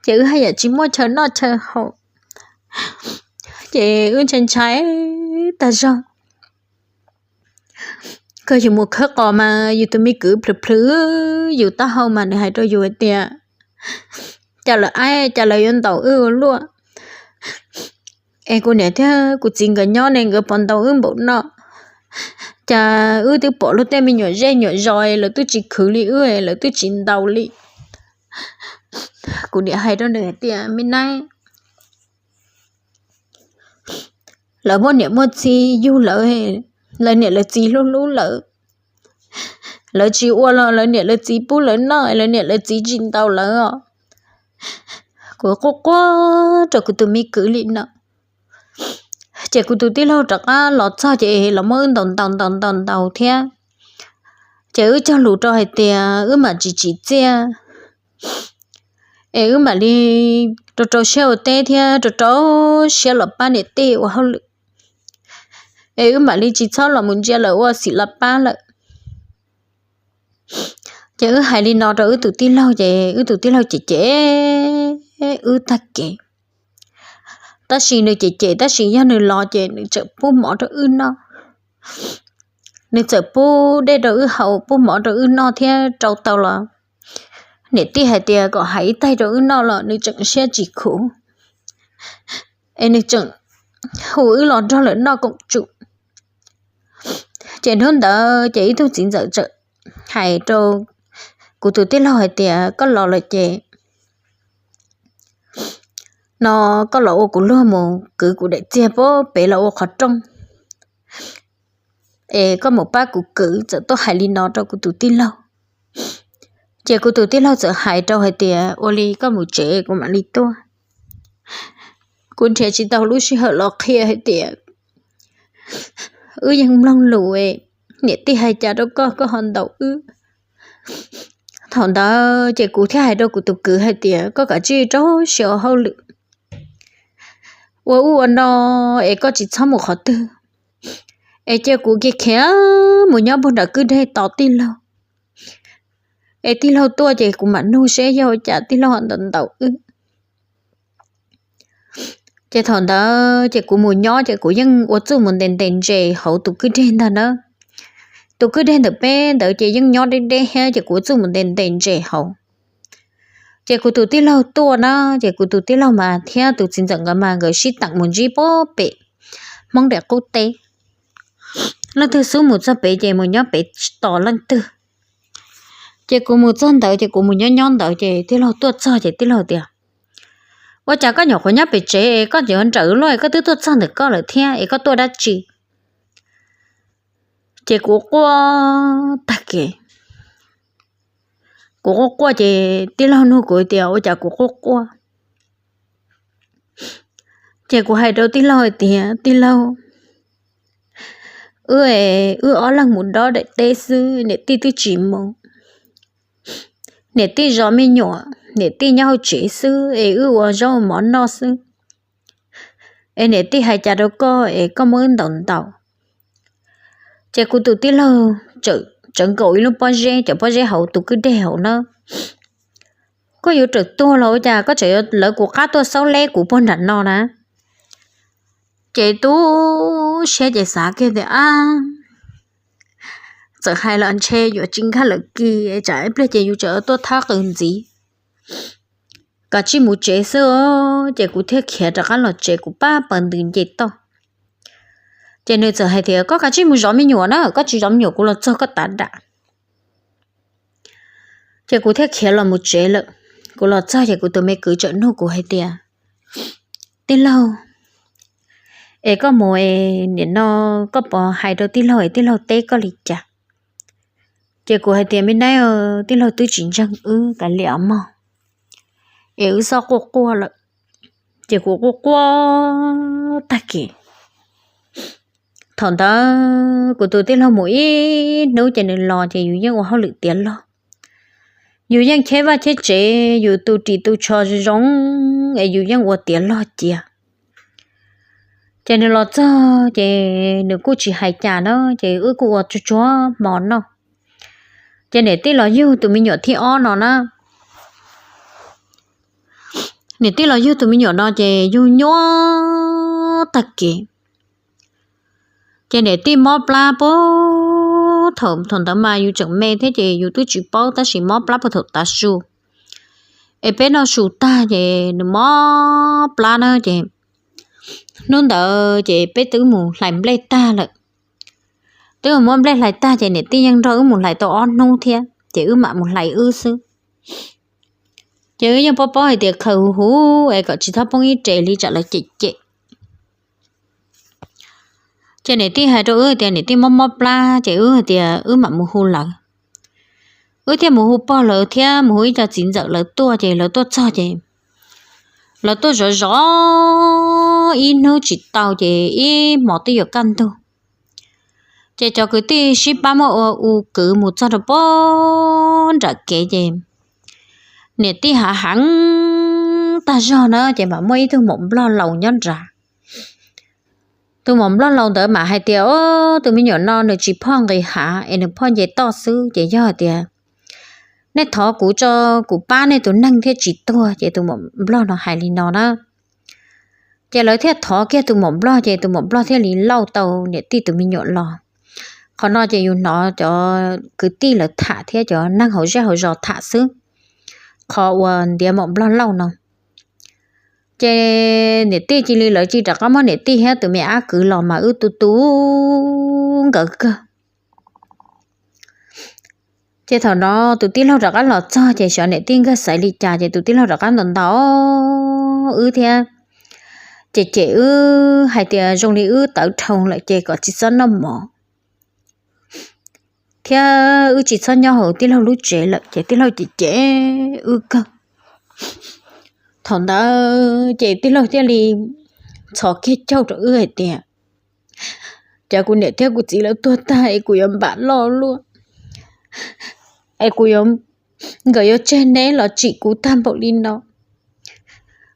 ces wb haj yam tsis muaj chaw noj chaw haus. Ces wb ntshai ntshai tag zog. Kawg yus mus khawb qos mas yus tus me kwv plhws plhws yus taub hau mas nws hais rau yus hais tias cas lawv aib, cas lawv yuav ntaus wb ua luaj. Es kuv niam thiab kuv txiv nkawd nyob ne nkawd pom ntaus wb npaum no, cas wb twb pom luag tej me nyuam zej nyuam zos lawv twb tsis khwv li wb, lawv twb tsis ntaus li. Kuv niam hais rau nws hais tias me nab, lawv muaj niam muaj txiv yug lawv, lawv niam lawv txiv hlub hlub lawv, lawv tsis ua los lawv niam lawv txiv pub lawv noj, lawv niam lawv txiv tsis ntaus lawv os. Kuv quaj quaj rau kuv tus me kwv li no. Ces kuv tus tij laug rov qab los txog ces los muab wb ntaus ntaus ntaus ntaus ntaus thiab. Ces wb cog lus rau hais tias wb mam tsis tsim txiaj, es wb mam li rau rau siab ua teb thiab rau rau siab los pab niam tij ua hauj lwm, es wb mam li tsis txhob los mus ntsia lawv ua xim los pab lawm. Ces wb hais li no rau wb tus tij laug ces wb tus tij laug cem cem wb tag kev. Tab sis nws cem cem tab sis yog nws los ces nws tseem pub mov rau wb noj. Nws txawm pub dej rau wb haus, pub mov rau wb noj thiab rau tau los niam tij hais tias kom hais ib taig rau wb noj los nws tseem siab tsis khuv, es nws tseem hu wb los nrog lawv noj koom tsum. Ces hnub ntawd ces ib tug txiv ntxawm txawm hais rau kuv tus tij laug hais tias koj los lawm ces no koj los ua kuv luag mus kwv kuv daim txiag pem los ua qhov rooj, es koj mus pab kuv kwv. Txawm tuaj hais li no rau kuv tus tij laug, ces kuv tus tij laug txawm hais rau hais tias ua li koj mus tsev kuv mam li tuaj. Kuv nrhiav tsis tau lub sij hawm los qhia hais tias wb yeej mloog lus, niam tij hais cas rau koj koj ho ntaus wb. Thaum ntawd ces kuv thiaj hais rau kuv tus kwv hais tias koj kav tsij rau siab ua hauj lwm, ua ub ua no, es koj tsis txhob mus qhov twg, es cia kuv kiag khiav mus nyob puag nram kwj deg tos tij laug, es tij laug tuaj ces kuv mam nug seb yog ua cas tij laug ho ntaus ntaus wb. Ces thaum ntawd ces kuv mus nyob ces kuv yeej ua txuj mus ntes ntes ntses hauv tus kwj deg ntag na. Tus kwj deg ntawm peb ntawd ces yeej nyob deb deb thiab ces kuv ua txuj mus ntes ntes ntses hauv. Ces kuv tus tij laug tuaj na, ces kuv tus tij laug mas thiab tus txiv ntxawm nkawd mas nkawd sib teem mus ntsib puag pem Hmoob daim qub teb. Leej twg xub mus txog pem ces mus nyob pem tsis tos leej twg. Ces kuv mus txog ntawd ces kuv mus nyob nyob ntawd ces tij laug tuaj txog ces tij laug tias, ua cas koj nyuam qhuav nyob pem tsev es koj yuav nrawm luaj es koj twb tuaj txog ntawm koj lawm thiab es koj tuaj dab tsi? Ces kuv quaj tag kev. Kuv quaj quaj ces tij laug nug kuv tias ua cas kuv quaj quaj. Ces kuv hais rau tij laug hais tias tij laug, wb, wb ob leeg mus dob daim teb xwb niam tij twb tsis mus. Niam tij zov me nyuam, niam tij nyob hauv tsev xwb es wb ua zaub ua mov noj xwb. es niam tij hais cas rau koj es koj muab wb ntaus ntaus? Ces kuv tus tij laug tseem nkaum ib lub pob zeb, cov pob zeb hauv tus kwj deg hauv na. Koj yuav rawm tuag los ua cas koj tseem yuav lawv kuv qab tuaj xaub leb kuv puag nram no na? Ces tu siab ces xav kiag tias, ab, txawm hais los ntshe yuav tsis nkag lawm kiag, tsam ib pliag ces yus tseem tuaj thab qws ntxiv. Kav tsij mus tsev xwb os. Ces kuv thiaj khiav rov qab los tsev, kuv pab pas ntws nce toj. Ces nws txawm hais tias, koj kav tsij mus zov me nyuam na, koj tsis zov me nyuam kuv los txog koj tav dam. Ces kuv thiaj khiav los mus tsev lawm. Kuv los txog ces kuv tus me kwv tseem nug kuv hais tias, tij laug, es koj mus es nim no koj puas hais rau tij laug es tij laug teb koj li cas? Ces kuv hais tias, me nab, tij laug twb tsis ntseeg wb kav liam mog, es wb xob quaj quaj lawm. Ces kuv quaj quaj tag kev. Thaum ntawd kuv tus tij laug mus ib hnub ces nws los ces yus yeej ua hauj lwm tiav log. Yus yeej cheb vaj cheb tsev, yus tu ris tu tsho zoo es yus yeej ua tiav log cia. Ces nws los txog ces nws kuj tsis hais cas na, ces wb kuj ua tsuag tsuag hmo noj. Ces niam tij los yug tus me nyuam thib ob no na. Niam tij los yug tus me nyuam no ces yug nyuaj tag kev. Ces niam tij mob plab puag thaum, thaum ntawd mas yus tseem me thiab ces yus twb tsis paub tab sis mob plab puag thaum tav su. Es peb noj su tag ces nws mob plab na ces hnub ntawd ces peb twb mus hlais nplej tag lawm. Twb mus muab nplej hlais tag ces niam tij yeej nrog wb mus hlais tau ob hnub thiab ces wb mam mus hlais wb xwb. Ces wb yeej paub paub hais tias khaws huv huv es kom tsis txhob poob ib re li tsam lawv cem cem. Ces niam tij hais rau wb tias niam tij mob mob plab ces wb hais tias wb mam mus hu lawv. Wb thiaj mus hu pog lawv thiab mus hu ib co txiv ntxawm lawv tuaj ces lawv tuaj txog ces lawv tuaj zov zov ib hnub tsis tau ces ib hmos twb yuav kaj ntug. Ces cov kwv tij sib pab muab ua u kwv mus txog rau puag nram kev ces niam tij hav heev tag zog na ces mam muaj ib tug maum nplog laus nyob nrad. Tus maum nplog laus ntawd mam hais tias, o, tus me nyuam no nws tsis phoj nqis hav es nws phoj nce toj xwb ces yog hais tias nej thov kuv tso, kuv pab nej tus neeg thiaj tsis tuag. Ces tus maum nplog no hais li no na. Ces lawv thiaj thov kiag tus maum nplog ces tus maum nplog thiaj li lauj tau niam tij tus me nyuam los. Qhov no ces yus hnov cov kwv tij lawv tham thiab cov neeg hauv zej hauv zos tham xwb, qhov uas ntiav maum nplog lauj no. Ces niam tij cia li, lawv cia li rov qab muab niam tij thiab tus me ab kwv los mas wb tu tu nkawd kawg. Ces thaum no tus tij laug rov qab los txog ces xyov niam tij nkawg xaiv li cas ces tus tij laug rov qab ntaus ntaus wb thiab cem cem wb hais tias zoo li wb tawv dhau lawm ces kom tsis txhob noj mov. Thiab wb tsis txhob nyob hauv tij laug lub tsev lawm ces tij laug cem cem wb kawg. Thaum ntawd ces tij laug thiaj li ntxhov kiag caug rau wb hais tias, cov kuv niam thiab kuv txiv lawv tuag tag es kuv yuav npam loj luaj, es kuv yuav, nkawd yuav tseg neb los tsim kuv tag npaum li no.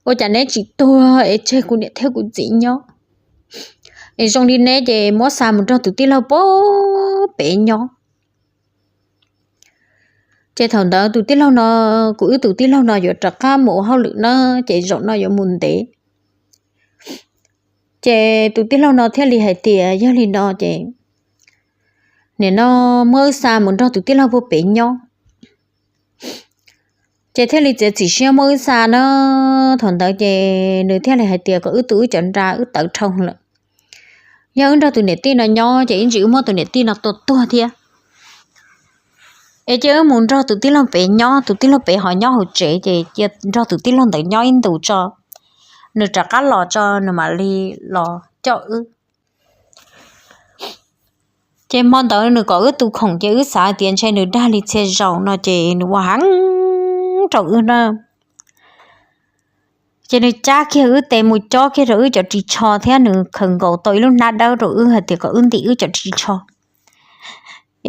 Ua cas neb tsis tuag es tseg kuv niam thiab kuv txiv nyob? Es zoo li neb ces muab xa mus nrog tus tij laug puag pem nyob. Ces thaum ntawd tus tij laug no, kuv wb tus tij laug no yuav rov qab mus ua hauj lwm na, ces zaum no yuav mus ntev. Ces tus tij laug no thiaj li hais tias yog li no ces nim no muab wb xa mus nrog tus tij laug puag pem nyob. Ces thiaj li txiav txim siab muab wb xa na. Thaum ntawd ces nws thiaj li hais tias kom wb tu wb cov nra, wb tawv dhau lawm. Yog wb nrog tus niam tij no nyob ces ib ntsis wb muab tus niam tij no tua tuag thiab. Es cia wb mus nrog tus tij laug pem nyob, tus tij laug pem ho nyob hauv tsev ces cia nrog tus tij laug ntawd nyob ib ntus tso, nws rov qab los tso nws mam li los coj wb. Ces hmo ntawd nws kom wb tu khoom ces wb xav tias ntshe nws dag li txhia zaus no ces nws ua heev rau wb na. Ces nws cab kiag wb tes mus cob kiag rau wb cov ris tsho thiab nws khaws nkaus tau ib lub hnab dawb rau wb hais tias kom wb ntim wb cov ris tsho,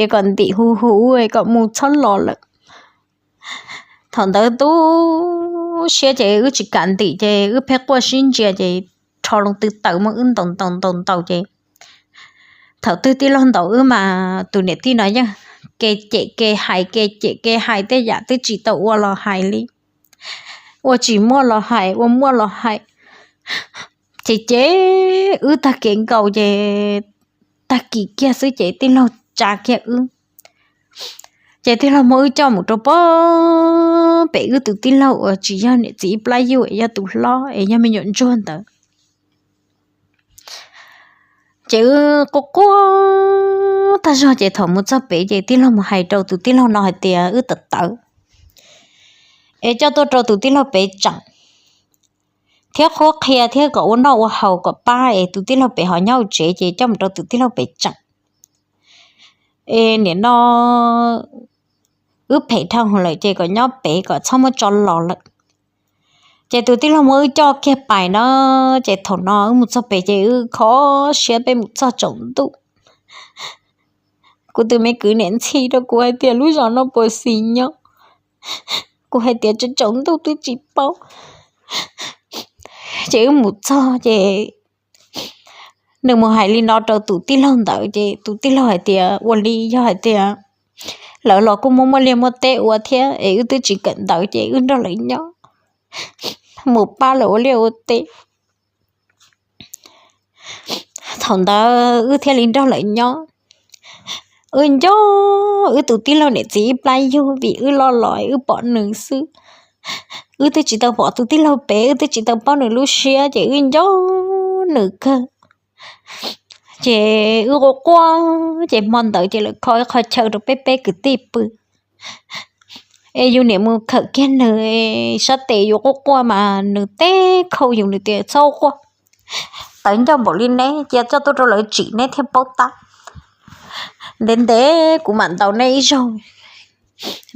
es kom ntim hu hu kom mus txhob los lawm. Thaum ntawd tu siab ces wb tsis kam ntim ces wb pheej quaj sib ntsia ces qhov loo twg tawm muab wb ntaus ntaus ntaus ntaus ces thaum twg tij laug ntaus wb mas tus niam tij no yeej ke cem ke hais ke cem ke hais tej yam twb tsis tau ua los hais li, ua tsis muaj los hais, ua muaj los hais. Ces ces wb tag kev nkaus ces tag kis kiag xwb ces tij laug tsa kiag wb. Ces tij laug muab wb coj mus rau pem wb tus tij laug uas tsis yog niam txiv ib plab yug es yog tus hlob es yog me nyuam ntsuag ntawd. Ces wb quaj quaj tag zog ces thaum mus txog pem ces tij laug mus hais rau tus tij laug no hais tias wb tawv tawv es coj tuaj rau tus tij laug pem tseem, thiab qhuab qhia thiab kom ua noj ua haus kom pab es tus tij laug pem ho nyob hauv tsev ces coj mus rau tus tij laug pem tseem. Es nim no wb phem dhau lawm ces kom nyob pem kom txhob muab tso los lawm. Ces tus tij laug muab wb coj kiag pais na, ces thaum no wb mus txog pem ces wb kho siab peb mus txog tsaus ntuj. Kuv tus me kwv niam ntxhi rau kuv hais tias lub zos no puas xis nyob, kuv hais tias tsaus ntuj twb tsis paub. Ces wb mus txog ces nws mus hais li no rau tus tij laug ntawd ces tus tij laug hais tias ua li yog hais tias lawv los kuj muaj muaj liaj muaj teb ua thiab es wb twb tsis kawm ntawv ces wb nrog lawv nyob, mus pab lawv ua liaj ua teb. Thaum ntawd wb thiaj li nrog lawv nyob. Wb nco wb tus tij laug niam txiv ib plab yug vim wb loj los wb pom nws xwb. Wb twb tsis tau pom tus tij laug pem, wb twb tsis tau paub nws lub siab ces wb nco nws kawg. Ces wb quaj quaj ces hmo ntawd ces lawv kho ib qho chaw rau peb peb kwv tij pw. Es yus niam mus khawm kiag nws sab tes yus quaj quaj mas nws teb khau yus nws tias txhob quaj, tawv ncauj npaum li neb cia coj tuaj rau lawv tsim neb thiaj paub tab. Ntev ntev kuv mam ntaus neb ib zaug,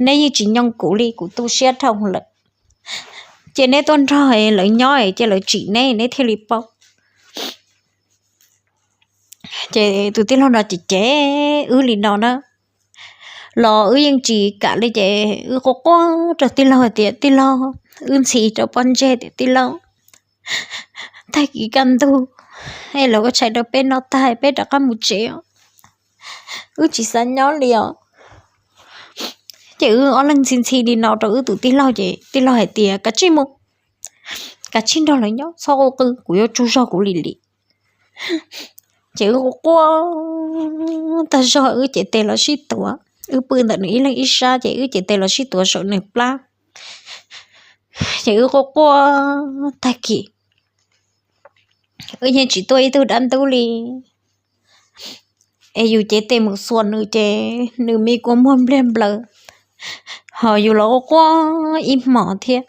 neb yeej tsis nyoo kuv li, kuv tu siab dhau lawm. Ces neb tuaj nrog lawv nyob cia lawv tsim neb neb thiaj li paub. Ces tus tij laug no ces cem wb li no na, los wb yeej tsis kam li ces wb quaj quaj rau tij laug hais tias tij laug, wb ntxhi rau pob ntseg tias tij laug, tag kis kaj ntug es lawv ua tshais rau peb noj tag peb rov qab mus tsev os, wb tsis xav nyob li os. Ces wb ob leeg ntxhi ntxhi li no rau wb tus tij laug ces tij laug hais tias kav tsij mus, kav tsij nrog lawv nyob txhob quaj qw, kuv yuav tsaug zog kuv li li. Ces wb quaj tag zog wb cev tes los sib tuav, wb pw ntawm nws ib leeg ib sab ces wb cev tes los sib tuav saum nws plab. Ces wb quaj quaj tag kis, wb yeej tsis tuaj ib tug dab ntub li. Es yus cev tes mus xuas nws ces nws me kua muag npliag nplaws, ho yus los quaj quaj ib hmos thiab.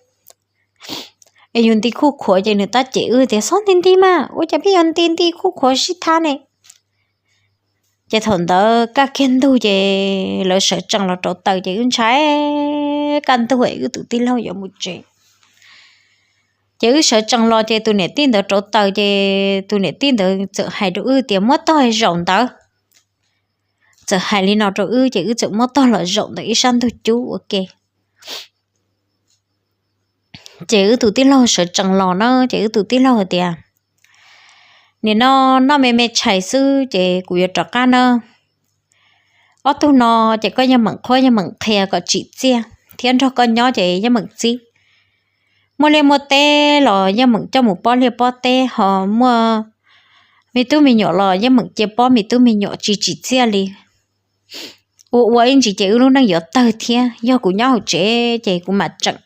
Es yus nti khuj khuav ces nws tab cem wb tias txhob nti nti mas, ua cas pheej yuav nti nti khuj khuav sib thab ne. Ces thaum ntawd kaj kiag ntug ces lawv sawv tsees los rauv taws ces wb ntshai kaj ntug es wb tus tij laug yuav mus tsev. Ces wb sawv tsees los ces tus niam tij ntawd rauv taws ces tus niam tij ntawd txawm hais rau wb tias muab tog zaum ntawd. Txawm hais li no rau wb ces wb txawm muab tog los zaum ntawm ib sab ntug cub ua ke. Ces wb tus tij laug sawv tsees los na ces wb tus tij laug hais tias nim no noj me me tshais xwb ces kuv yuav rov qab na. Ob tug no ces koj yeej meem qhuab yeej meem qhia kom tsim txiaj thiab nrog koj nyob ces yeej meem txib. Muaj liaj muaj teb los yeej meem coj mus pob liaj pob teb, ho muaj me tub me nyuam los yeej meem cia pob me tub me nyuam tsis tsim txiaj li. Ua ua ib ntsis ces wb lub neej yuav tawg thiab, yog kuv nyob hauv tsev ces kuv mam tseem,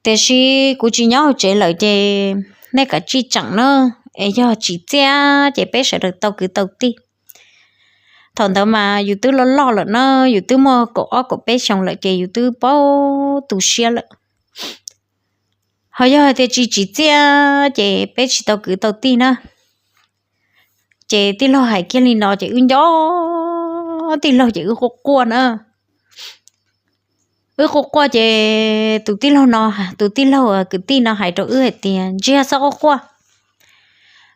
tiam sis kuv tsis nyob hauv tsev lawm ces nej kav tsij tseem na, es yog tsim txiaj ces peb sawv daws tau kwv tau tij. Thaum ntawd mas yus twb loj loj lawm na, yus twb muaj kaum ob kaum peb xyoo lawm ces yus twb paub tu siab lawm. Ho yog hais tias tsis tsim txiaj ces peb tsis tau kwv tau tij na. Ces tij laug hais kiag li no ces wb nco tij laug ces wb quaj quaj na. Wb quaj quaj ces tus tij laug no, tus tij laug kwv tij no hais rau wb hais tias ntsiag txhob quaj quaj,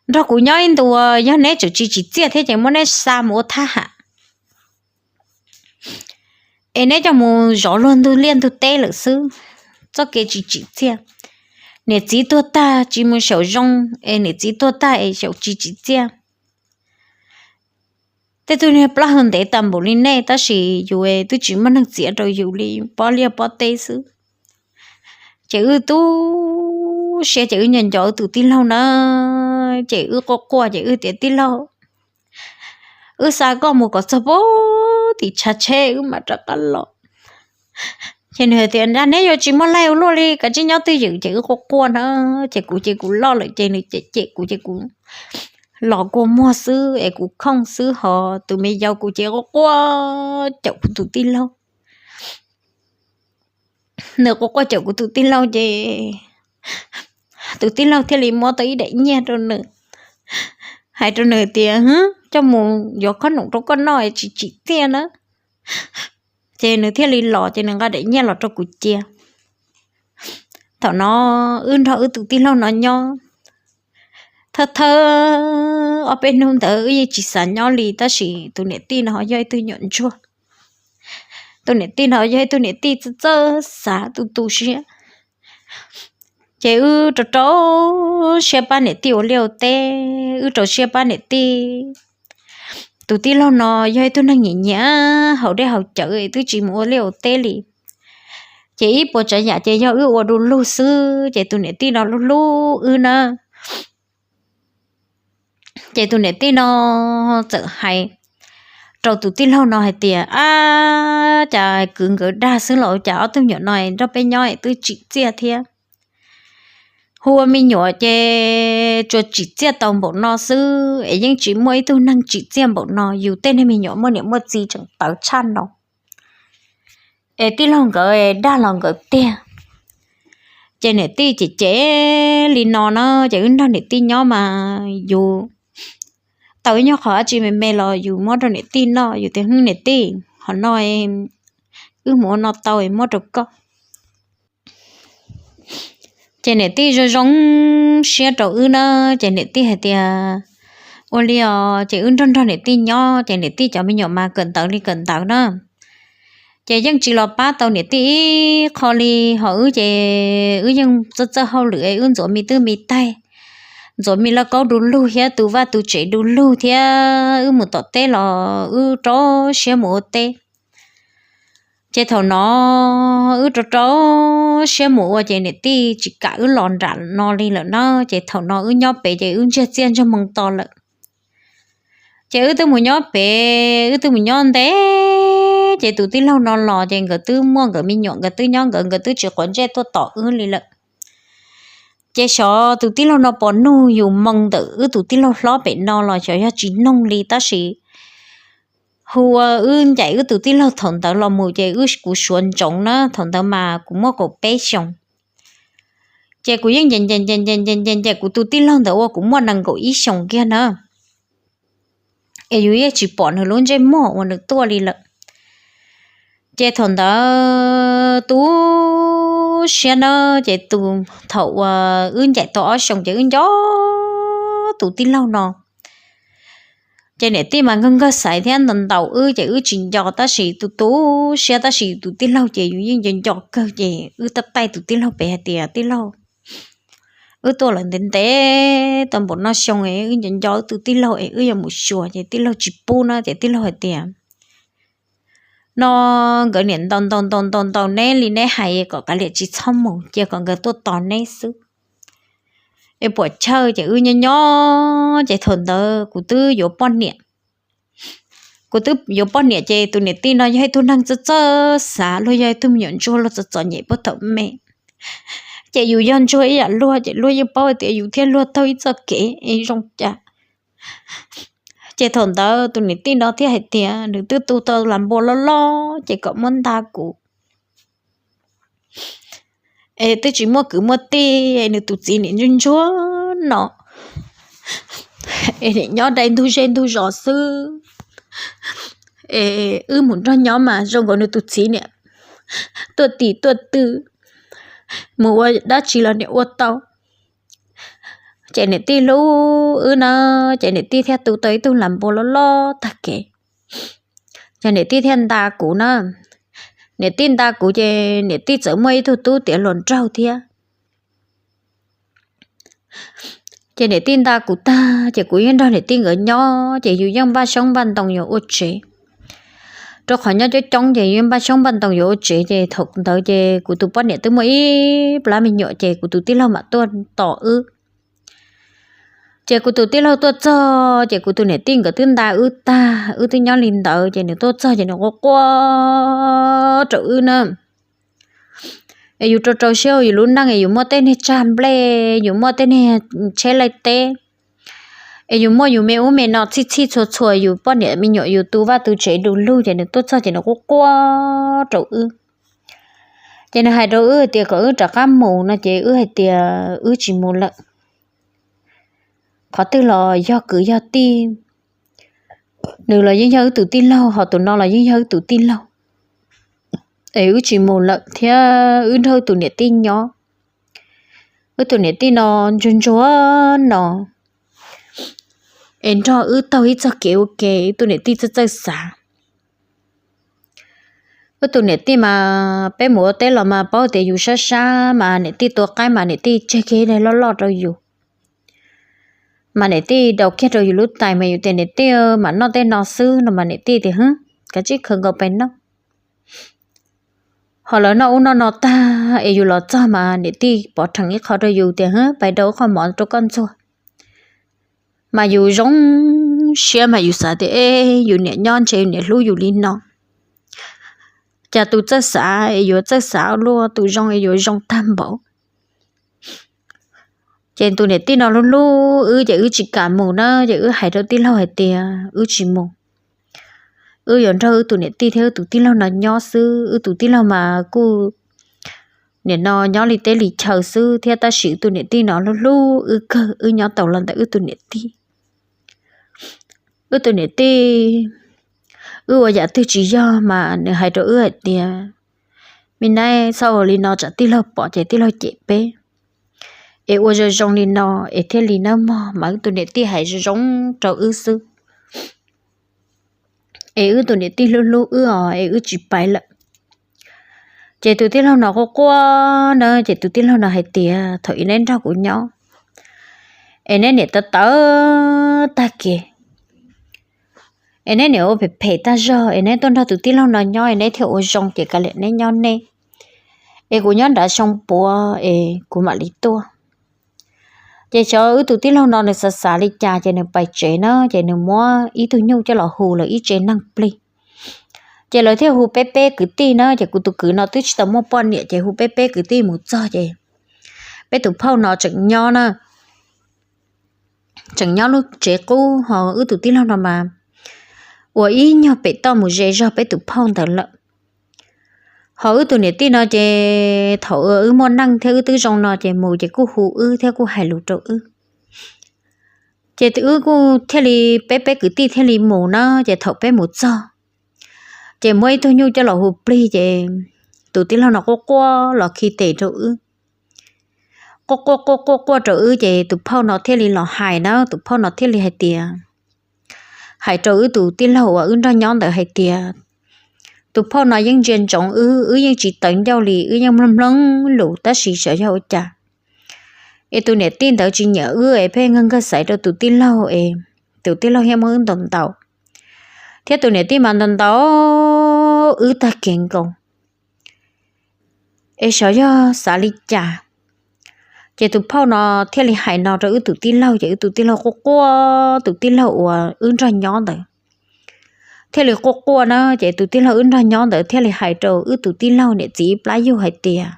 nrog kuv nyob ib ntus, yog neb tseem tsis tsim txiaj thiab ces muab neb xa mus ua thab ham, es neb coj mus zov luag ntug liaj ntug teb lawm xwb, txoj kev tsis tsim txiaj. niam txiv tuag tag tsis mus xyaum zoo, es niam txiv tuag tag es xyaum tsis tsim txiaj. Tej tug niag plaub hau ntev tas npaum li nej, tab sis yus twb tsis muaj neeg txiav rau yus li, pob liaj pob teb xwb. Ces wb tu siab ces wb nco nco wb tus tij laug na, ces wb quaj quaj ces wb tias, Tij laug, wb xa koj mus kom txog pem tim tshav tsheb wb mam rov qab los. Ces nws tias, Neb yuav tsis muaj laij ua luaj li, kav tsij nyob twj ywm. Ces wb quaj quaj na, ces kuv ces kuv loj lawm ces nws cem cem kuv ces kuv los kua muag xwb es kuv khooj xwb, ho tus me yau kuv ces quaj quaj caum kuv tus tij laug. Nws quaj quaj caum kuv tus tij laug ces tus tij laug thiaj li muab tau ib daim nyiaj rau nws, hais rau nws tias, Coj mus yuav khob noom rau koj noj es tsis tsim txiaj na. Ces nws thiaj li los ces nws nqa daim nyiaj los rau kuv cia. Thaum no wb nrog wb tus tij laug no nyob, thawj thawj ob peb hnub ntawd wb yeej tsis xav nyob li, tab sis tus niam tij no yog ib tug nyuam ntsuag. Tus niam tij no yog ib tug niam tij txawj txawj xav tu tu siab. Ces wb rau rau siab pab niam tij ua liaj ua teb, wb rau siab pab niam tij. Tus tij laug no yog ib tug neeg nyiam nyiam haus dej haus cawv twb tsis mus ua liaj ua teb li. Ces ib puas tsav yam ces yog wb ua du lug xwb, ces tus niam tij no hlub hlub wb na. Ces tus niam tij no txawm hais rau tus tij laug no hais tias, Ab, cas kwv nkawd dag xwb los cas ob tug nyuam no nrog peb nyob es twb tsim txiaj thiab. Hu ua me nyuam ces tsuas tsim txiaj tau npaum no xwb es yeej tsis muaj ib tug neeg tsim txiaj npaum no, yus tej neeg me nyuam muaj niam muaj txiv tseem tawv tshaj no. Es tij laug nkawd dag los nkawd tiag. Ces niam tij cem cem li no na, ces wb nrog niam tij nyob mas yus tau ib nyuag qhov dab tsi me me los yus muab rau niam tij noj, yus tias, Hm, niam tij, qhov no wb mus ua no tau es muab rau koj. Ces niam tij zoo zoo siab rau wb na, ces niam tij hais tias, Ua li os. Ces wb nrog nrog niam tij nyob, ces niam tij cov me nyuam mas kawm ntawv li kawm ntawv na. Ces yeej tsis los pab tau niam tij ib qho li, ho wb ces wb yeej txawj txawj hauj lwm, wb ntxuav me twj me taig, ntxuav me lauj kaub du lug thiab tu vaj tu tsev du lug thiab, wb mus tom teb los wb rau siab mus ua teb. Ces thaum no wb rau rau siab mus ua ces niam tij tsis kam wb los nram no li lawm na, ces thaum no wb nyob pem ces wb ntsiag txiaj ntsiag moo to lawm. Ces wb twb mus nyob pem, wb twb mus nyob ntev, ces tus tij laug no los ces nkawd twb muaj nkawd me nyuam, nkawd twb nyob nkawd, nkawd twb tsis quav ntsej tuaj tom wb li lawm. Ces xyov tus tij laug no pom nug yus moo ntawm wb tus tij laug hlob pem no los xyov yog tsis noog li, tab sis hu ua wb ncaim wb tus tij laug thaum ntawd los mus ces wb, kuv suav ntsoov na, thaum ntawd mas kuv muaj kaum peb xyoos. Ces kuv yeej ncaim ncaim ncaim ncaim ncaim ncaim kuv tus tij laug ntawd ua kuv muaj nees nkaum ib xyoos kiag na. Es yus yeej tsis pom nws lub ntsej muag uas nws tuaj li lawm. Ces thaum ntawd tu siab na, ces tus, thaum uas wb ncaim tau ob xyoos ces wb nco tus tij laug no. Ces niam tij mas nkawg nkawg xaiv thiab ntaus ntaus wb ces wb tsis nco, tab sis tu tu siab, tab sis tus tij laug ces yus yeej nco nco kawg, ces wb taij taij tus tij laug pem hais tias, Tij laug, wb tuaj lawm ntev ntev tau npaum no xyoo es wb nco nco wb tus tij laug es wb yuav mus xyuas, ces tij laug tsis pub na, ces tij laug hais tias, No nkawd niam ntaus ntaus ntaus ntaus ntaus neb li neb hais, kom kav liam tsis txhob mus, cia kom nkawd tuaj tos neb xwb. Es puam chawj, ces wb nyob nyob ces thaum ntawd kuv twb yuav poj niam. Kuv twb yuav poj niam ces tus niam tij no yog ib tug neeg txawj txawj xav, luag yog ib tug me nyuam ntsuag luag txom txom nyem puag thaum me. Ces yus yog ntsuag ib yam luag ces luag yeej paub hais tias yus thiab luag taug ib txoj kev es zoo cas. Ces thaum ntawd tus niam tij no thiaj hais tias nws twb tu tau las npua loj loj ces kom muab nta kuv. Es twb tsis muaj kwv muaj tij, nws tus txiv niam ntsuag ntsuag no, es niam nyob dai ntug zej ntug zos xwb. Es wb mus nrog nyob mas zoo nkaus nws tus txiv niam tuaj tim tuaj tw, mus ua dab tsi los niam ua tau. Ces niam tij hlub wb na, ces niam tij thiaj tu tau ib tug las npua loj loj tag kev. Ces niam tij thiaj nta kuv na. Niam tij nta kuv ces niam tij txawm muaj ib tug tub tiav hluas nraug thiab. Ces niam tij nta kuv tag ces kuv yeej nrog niam tij nkawd nyob ces yus yeej npaj xyoob npaj ntoo yuav ua tsev. Rau qhov nyob coob coob ces yus npaj xyoob npaj ntoo yuav ua tsev ces thaum ntawd ces kuv tus poj niam twb muaj ib plab me nyuam ces kuv tus tij laug mam tuaj tos wb. Ces kuv tus tij laug tuaj txog ces kuv tus niam tij nkawd twb nta wb tag, wb twb nyob li ntawd ces nws tuaj txog ces nws quaj quaj rau wb na. Es yus rau rau siab yus lub neej es yus muaj tej niag tsag nplej, yus muaj tej niag tsheb laij teb, es yus muaj yus me ub me no txhij txhij txhua txhua, yus poj niam me nyuam yus tu vaj tu tsev du lug ces nws tuaj txog ces nws quaj quaj rau wb. Ces nws hais rau wb hais tias kom wb rov qab mus no ces wb hais tias wb tsis mus lawm. Qhov twg los yog kwv yog tij, nws los yeej yog wb tus tij laug, ho tus no los yeej yog wb tus tij laug. Es wb tsis mus lawm thiab wb nrog wb tus niam tij nyob. Wb tus niam tij no ntsuag ntsuag no, es nrog wb taug ib txoj kev ua ke, wb tus niam tij txawj txawj xav. Wb tus niam tij mas peb mus ua teb los mas paub tias yus sab sab mas niam tij tua qaib mas niam tij tseg kiag daim loj loj rau yus, mas niam tij daus kiag rau yus lub tais mas yus tias niam tij mam noj tej no xwb no mas niam tij tias hwb, kav tsij khaws nkaus pais noj. Ho lawv noj ub noj no tag es yus los txog mas niam tij pov rhees ib qho rau yus tias hwb, pais daus ib qho mov rau koj ntxuag. Mas yus zoo siab mas yus xav tias es yus niam nyob ntshe yus niam hlub yus li no, cas tus txawj xav es yuav txawj xav luaj, tus zoo es yuav zoo tag npaum. Ces tus niam tij no hlub hlub wb ces wb tsis kam mus na, ces wb hais rau tij laug hais tias wb tsis mus, wb yuav nrog wb tus niam tij thiab wb tus tij laug no nyob xwb. Wb tus tij laug mas kuj nim no nyob li teb li chaw xwb thiab tab sis wb tus niam tij no hlub hlub wb kawg, wb nyob tau los ntawm wb tus niam tij. Wb tus niam tij, wb ua yam twg tsis yog mas nws hais rau wb hais tias me nab, txhob ua li no tsam tij laug pom ces tij laug cem peb, es ua zoo zoo li no es thiaj li nawb mog. Mas wb tus niam tij hais zoo zoo rau wb xwb. Es wb tus niam tij hlub hlub wb os es wb tsis pais lawm. Ces tus tij laug no quaj quaj na, ces tus tij laug no hais tias thaum ub neb nrog kuv nyob es neb niam tawv tawv tag kiag, es neb niam ua phem phem tag zog es neb tuaj nrog tus tij laug no nyob es neb thiaj ua zoo, ces kav liam neb nyob neb, es kuv nyob nrad xyoo puav es kuv mam li tuaj. Ces xyov wb tus tij laug no nws xav xav li cas ces nws pais tsev na, ces nws muab ib tug nyuj coj los hu lawv ib tsev neeg plig. Ces lawv thiaj hu peb peb kwv tij na, ces kuv tus kwv no twb tsis tau muaj poj niam ces hu peb peb kwv tij mus txog ces peb tus phauj no tseem nyob na, tseem nyob lub tsev qub, ho wb tus tij laug no mas ua ib nyuag pem toj mus ze zog peb tus phauj ntawd lawm. Ho wb tus niam tij no ces thaum wb muaj neej thiab wb twb zoo no ces mus ces kuj hu wb thiab kuj hais lus rau wb. Ces wb kuj thiaj li, peb peb kwv tij thiaj li mus na, ces thaum peb mus txog ces muab ib tug nyuj coj los hu plig ces tus tij laug no quaj quaj los khi tes rau wb. Quaj quaj quaj quaj quaj rau wb ces tus phauj no thiaj li los hais na, tus phauj no thiaj li hais tias, hais rau wb tus tij laug uas wb nrog nyob ntawd hais tias tus phauj no yeej ntsia ntsoov wb, wb yeej tsis tawv ncauj li, wb yeej mloog mloog lus tab sis xyov yog ua cas es tus niam tij ntawd tsis nyiam wb es pheej nkawg nkawg xaiv rau tus tij laug es tus tij laug thiaj muab wb ntaus ntaus, thiab tus niam tij mas ntaus ntaus wb tag kev nkaus. Es xyov yog xav li cas, ces tus phauj no thiaj li hais no rau wb tus tij laug ces wb tus tij laug quaj quaj, tus tij laug uas wb nrog nyob ntawd thiaj li quaj quaj na, ces tus tij laug wb nrog nyob ntawd thiaj li hais rau wb tus tij laug niam txiv ib plab yug hais tias,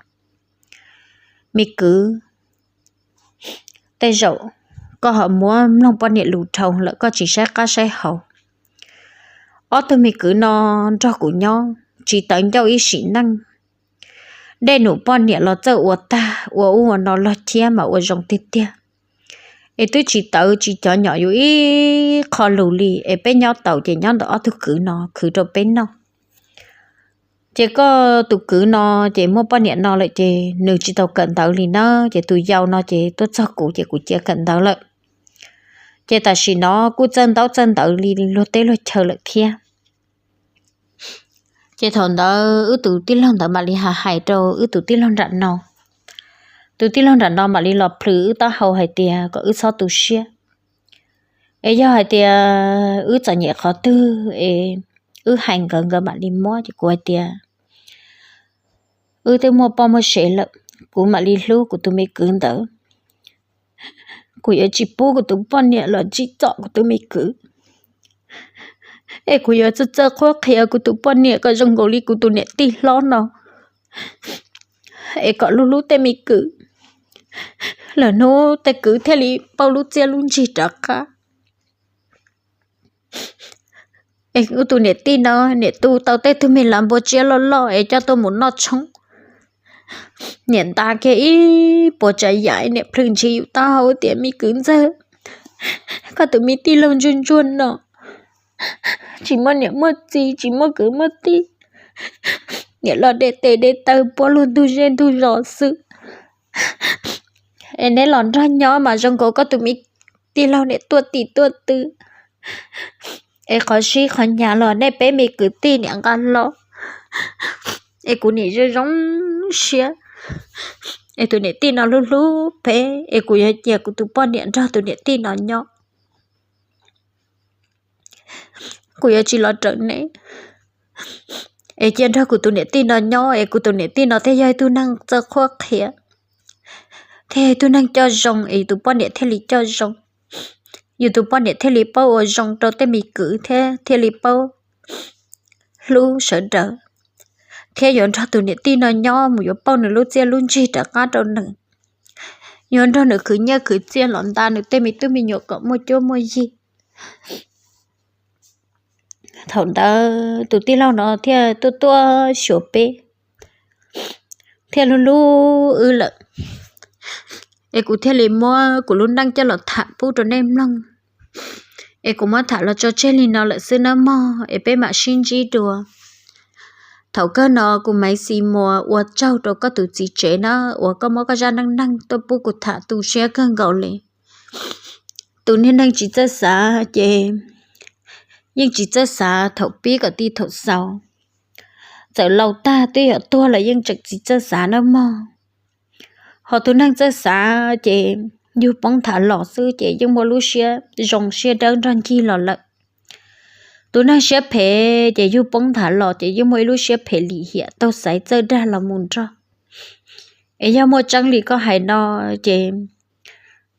me kwv, tej zaum koj ho muab mloog poj niam lus dhau lawm, koj tsis saib qab saib hau. Ob tug me kwv no nrog kuv nyob tsis tawv ncauj ib sim neej, dej num poj niam los txawj ua tag, ua ub ua no log thiab mas ua zoo tiag tiag. Es twb tsis tawv tsis cov nyom yus ib qho lus li, es peb nyob tau ces nyob ntawm ob tug kwv no khwv rau peb noj. Ces koj tus kwv no ces muaj poj niam no lawm ces nws tsis tau kawm ntawv li na, ces tus yau no ces tuaj txog kuv ces kuv cia kawm ntawv lawm. Ces tam sim no kuj txawj ntaub txawj ntawv li luag teb luag chaw lawm thiab. Ces thaum ntawd wb tus tij laug ntawd mam li hais hais rau wb tus tij laug nram no, Tus tij laug nram no mam li los plhws wb taub hau hais tias kom wb txhob tu siab, es yog hais tias wb txom nyem qhov twg es wb hais nkawd nkawd mam li muab. Ces kuv hais tias wb twb muaj poj muaj sev lawm, kuv mam li hlub kuv tus me kwv ntawd. Kuv yuav tsis pub kuv tus poj niam los tsim txom kuv tus me kwv. Es kuv yuav txawj txawj qhuab qhia kuv tus poj niam kom zoo nkaus li kuv tus niam tij hlob no, es kom hlub hlub tej me kwv. Lwm hnub tej kwv thiaj li pauj lub txiaj lub ntsig rov qab. Es kuv tus niam tij no niam tu tau tej tug me lav npua tsiab loj loj es coj tuaj mus noj tshoob. Niam nta kiag ib puas tsav yam, niam plhws ntshis yus taub hau tias, me kwv ntxawg, koj tus me tij laug ntsuag ntsuag no, tsis muaj niam muaj txiv, tsis muaj kwv muaj tij, niam los de tes de taw puab luag ntug zej ntug zos xwb. Es neb los nrog nyob mas zoo nkaus koj tus me tij laug niam tuaj tim tuaj tw, es qhov sib qhov hnyav los nej peb me kwv tij niam nqa los. Es kuv niam zoo zoo siab, es tus niam tij no hlub hlub peb, es kuv yuav cia kuv tus poj niam nrog tus niam tij no nyob. Kuv yuav tsis los raws neb, es cia nrog kuv tus niam tij no nyob, es kuv tus niam tij no thiaj yog ib tug neeg txawj qhuab qhia, thiaj yog ib tug neeg coj zoo, es yus tus poj niam thiaj li coj zoo. Yus tus poj niam thiaj li paub ua zoo rau tej me kwv thiab thiaj li paub hlub sawv daws, thiab yuav nrog tus niam tij no nyob mus yuav pauj nws lub txiaj lub ntsig rov qab rau nws, yuav nrog nws khwv nyiaj khwv txiaj los nta nws tej me tub me nyuam kom muaj cuab muaj yig. Thaum ntawd tus tij laug no thiaj tuaj tuaj xyuas peb, thiaj hlub hlub wb lawm, es kuv thiaj li muab kuv lub neej coj los tham pub rau nej mloog. Es kuv muab tham los tso tseg li no lawm xwb nawb mog, es peb mam sib ntsib dua. Thaum kawg no kuv Maiv Xis Muas ua tsaug rau koj tus txiv tsev na, uas koj muab koj zaj neej neeg tuaj pub kuv tham tu siab kawg nkaus li. Tus niag neeg tsis txawj xav ces yeej tsis txawj xav thaum pib kom tij thaum xaus. Txawm laus tag twb yuav tuag los yeej tseem tsis txawj xav nawb mog. Ho tus neeg txawj xav ces yug poob nthav los xwb ces yeej muaj lub siab zoo siab dawb nrog ncig los lawm. Tus neeg siab phem ces yug poob nthav los ces yeej muaj ib lub siab phem lim hiam taug xaiv txawj dag los mus nrog. Es yog muaj tseeb li koj hais no ces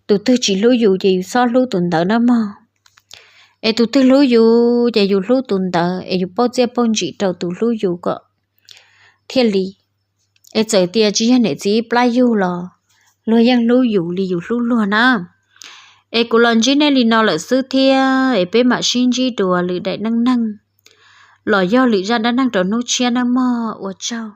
tus twg tsis hlub yus ces yus txhob hlub tus ntawd nawb mog. Es tus twg hlub yus ces yus hlub tus ntawd, es yus pauj txiaj pauj ntsim rau tus hlub yus kom thiaj li. Es txawm tias tsis yog niam txiv ib plab yug los luag yeej hlub yus li yus hlub luag na. Es kuv los ntsib nej li no lawm xwb thiab, es peb mam sib ntsib dua lwm daim neej neeg los yog lwm zaj dab neeg rau hnub tshiab nawb mog, ua tsaug.